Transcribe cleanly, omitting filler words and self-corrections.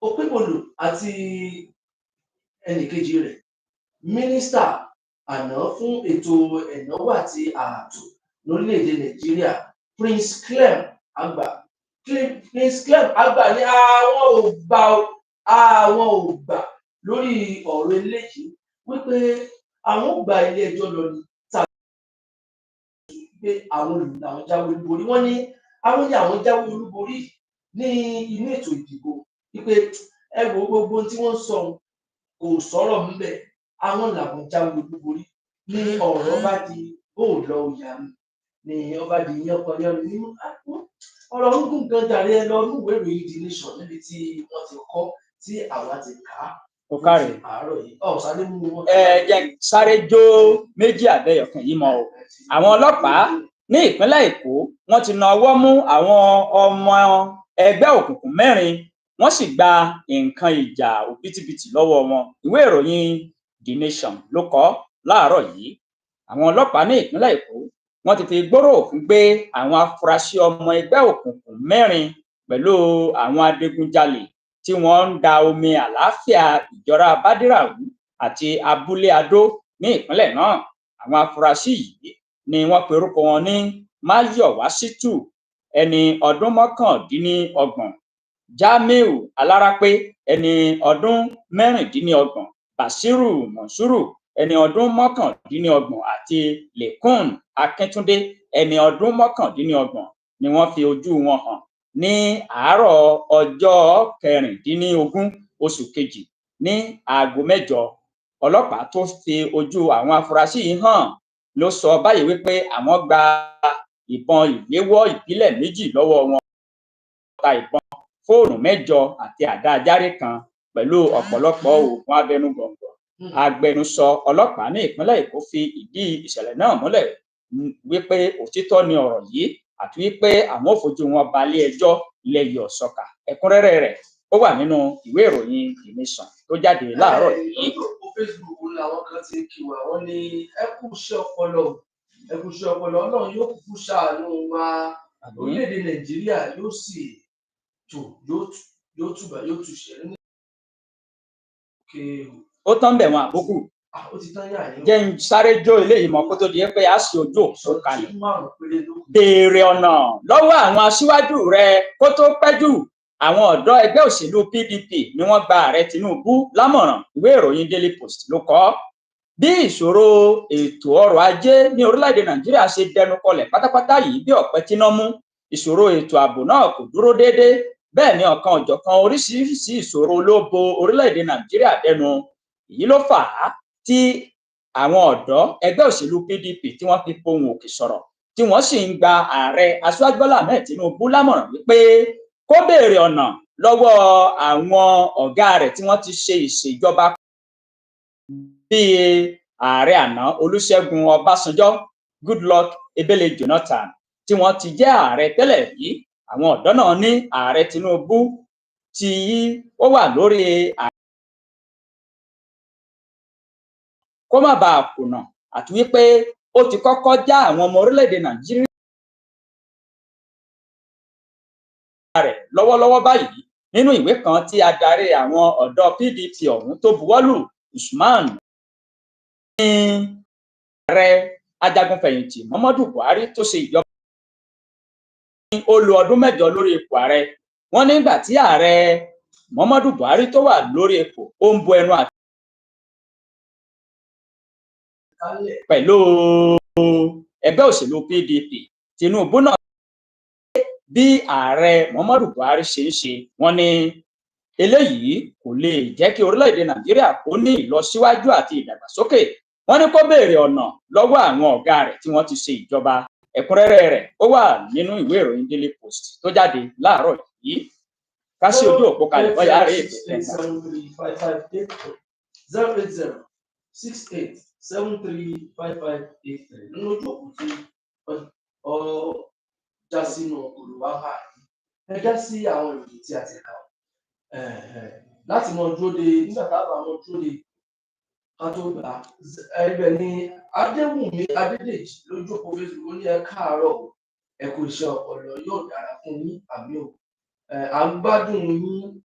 Okpebholo àti ẹnìkejì rẹ̀, mínísítà àná fún ètò ẹ̀náwó àti ààtò lórílẹ̀‐èdè Nàìjíríà, Prince Clem Agba. Prince Clem Agba ní àwọn ò gbà ó, àwọn ò gbà lórí ọ̀rọ̀ eléyìí, wípé àwọn ò gba ilé ẹjọ́ lọ ni tàbí pé àwọn làwọn jáwé olúborí. Wọ́n ní àwọn ní àwọn jáwé olúborí ní inú ètò ìdìbò, wípé ẹ wo gbogbo ohun tí wọ́n ń sọ, kò sọ̀rọ̀ ńbẹ̀, àwọn làwọn jáwé olúborí. Ní ọ̀rọ̀ bá di bóòlọ òyà ni ọba di yánpọnyánrin nínú ọ̀rọ̀ ń gùn gan jàre. Ẹ lọ ní ìwé ìròyìn The Nation níbi tí wọ́n ti kọ tí àwa ti kà á. Ó káre. Àárọ̀ yìí ọ̀ sáré mú wọn. Ẹ jẹ́ n sáré jó méjì àbẹyọkan yìí mọ́ o. Àwọn ọlọ́pàá ní ìpínlẹ̀ Èkó, wọ́n ti na ọwọ́ mú àwọn ọmọ ẹgbẹ́ òkùnkùn mẹ́rin, wọ́n sì gba nǹkan ìjà òbítíbitì lọ́wọ́ wọn. Ìwé ìròyìn The Nation ló kọ láàárọ̀ yìí. Àwọn ọlọ́pàá ní ìpínlẹ̀ Èkó, wọ́n ti fi gbóró òfin gbé àwọn afurasí ọmọ ẹgbẹ́ òkùnkùn mẹ́rin pẹ̀lú àwọn adigunjalè tí wọ́n ń da omi àlàáfíà Ìjọra Bádírà rú àti Abúlé Adó ní ìpínlẹ̀ náà. Àwọn afurasí yìí ni wọ́n pe orúkọ wọn ní Mayowa Shittu, ẹni ọdún 29, Jamiu Alárápé, ẹni ọdún 26, Bashiru Monsuru, ẹni ọdún 29, àti Lẹkùn Akíntúndé, ẹni ọdún 29, ni wọ́n fi ojú wọn hàn ní àárọ̀ ọjọ́ 16 oṣù kejì ní aago 8. Ọlọ́pàá tó fi ojú àwọn afurasí yìí hàn ló sọ báyìí wípé àwọn gba ìbọn ìléwọ́ ìbílẹ̀ 2 lọ́wọ́ wọn, ta ìbọn, fóònù 8 àti àdá ajáre kan pẹ̀lú ọ̀pọ̀lọpọ̀ oògùn abẹnugọ̀ńgọ̀. Agbẹnusọ ọlọ́pàá ní ìpínlẹ̀ Èkó fi ìdí ìṣẹ̀lẹ̀ náà múlẹ̀ wípé òtítọ́ ni ọ̀rọ̀ yìí àti wípé àwọn ò fojú wọn balẹ̀-ẹjọ́ lẹ́yẹ-ò-sọkà. Ẹ̀kúnrẹ́rẹ́ rẹ̀, ó wà nínú ìwé ìròyìn The Nation tó jáde láàárọ̀ yìí. Lójú òpó Facebook làwọn kan ti ń kí wa. Wọ́n ní ẹ kú iṣẹ́ ọpọlọ o, ẹ kú iṣẹ́ ọpọlọ, Ọlọ́run yóò kúkú ṣàánú wa, orílẹ̀-èdè Nàìjíríà yóò sì tò, yóò túbà, yóò túṣẹ ní. Ó tán bẹ̀ wọn àkókò. Ó ti tán yà yín. Jẹ́ ń sáré jó eléyìí mọ́ kó tó di pé a ṣe ojú òpó kalẹ̀. 5 péré ló kù. Béèrè ọ̀nà lọ́wọ́ àwọn aṣíwájú rẹ kó tó pẹ́ jù. Àwọn ọ̀dọ́ ẹgbẹ́ òṣèlú PDP ni wọ́n gba ààrẹ Tinubu lámọ̀ràn. Ìwé ìròyìn Daily Post ló kọ. Bí ìṣòro ètò ọrọ̀ ajé ní orílẹ̀-èdè Nàìjíríà ṣe dẹnu kọlẹ̀ pátápátá yìí bí ọ̀pẹ tíná mú, ìṣòro ètò ààbò náà kò dúró déédé, bẹ́ẹ̀ ni ọ̀kan òjọ̀kan oríṣiríṣi ìṣòro ló bo orílẹ̀-èdè Nàìjíríà dẹnu. Èyí ló fà á tí àwọn ọ̀dọ́ ẹgbẹ́ òṣèlú PDP tí wọ́n fi pohùn òkè sọ̀rọ̀, tí wọ́n sì ń gba ààrẹ Aṣíwájú Bọ́lá Ahmed Tinubu lámọ̀ràn wípé kó béèrè ọ̀nà lọ́wọ́ àwọn ọ̀gá rẹ̀ tí wọ́n ti ṣe ìṣèjọba bíi ààrẹ àná Olúṣẹ́gun Ọbásanjọ́, Goodluck Ebele Jonathan, tí wọ́n ti jẹ́ ààrẹ tẹ́lẹ̀ rí. Àwọn ọ̀dọ́ náà ní ààrẹ Tinubu tí ó wà lórí kó má bàa kùnà àti wípé ó ti kọ́kọ́ já àwọn ọmọ orílẹ̀-èdè Nàìjíríà rẹ̀ lọ́wọ́lọ́wọ́ báyìí. Nínú ìwé kan tí adarí àwọn ọ̀dọ́ PDP ọ̀hún tó buwọ́lù, Usman ní ààrẹ ajagunfẹ̀yìntì Muhammadu Buhari tó ṣe ìjọba ní ó lo ọdún 8 lórí ipò ààrẹ. Wọ́n nígbà tí ààrẹ Muhammadu Buhari tó wà lórí ipò, ó ń bu ẹnu àtẹ́ pẹ̀lú ẹgbẹ́ òṣèlú PDP. Tinubu náà bí ààrẹ Muhammadu Buhari ṣe ń ṣe. Wọ́n ní eléyìí kò lè jẹ́ kí orílẹ̀-èdè Nàìjíríà kó ní ìlọsíwájú àti ìdàgbàsókè. Wọ́n ní kó béèrè ọ̀nà lọ́wọ́ àwọn ọ̀gá rẹ̀ tí wọ́n ti ṣe ìjọba. Ẹ̀kúnrẹ́rẹ́ rẹ̀, ó wà nínú ìwé ìròyìn Daily Post tó jáde láàárọ̀ yìí. Ká sí ojú òpó kalẹ̀ bóyá rèé ìpè kẹta. 08068735583 nínú ojú òpó tí ọ já sínú olùwàhà yìí. Ẹ já sí àwọn ìròyìn tí a ti kà láti mọ dúró de nígbà tá a bá mọ dúró de ká tó gbà á. Ibẹ̀ ni Adéwùnmí Adédèjì lójú òpó Facebook, ó ní ẹ káàárọ̀ o, ẹ kú iṣẹ́ ọpọlọ, yóò dára fún yín, àmín o. À ń gbádùn yín.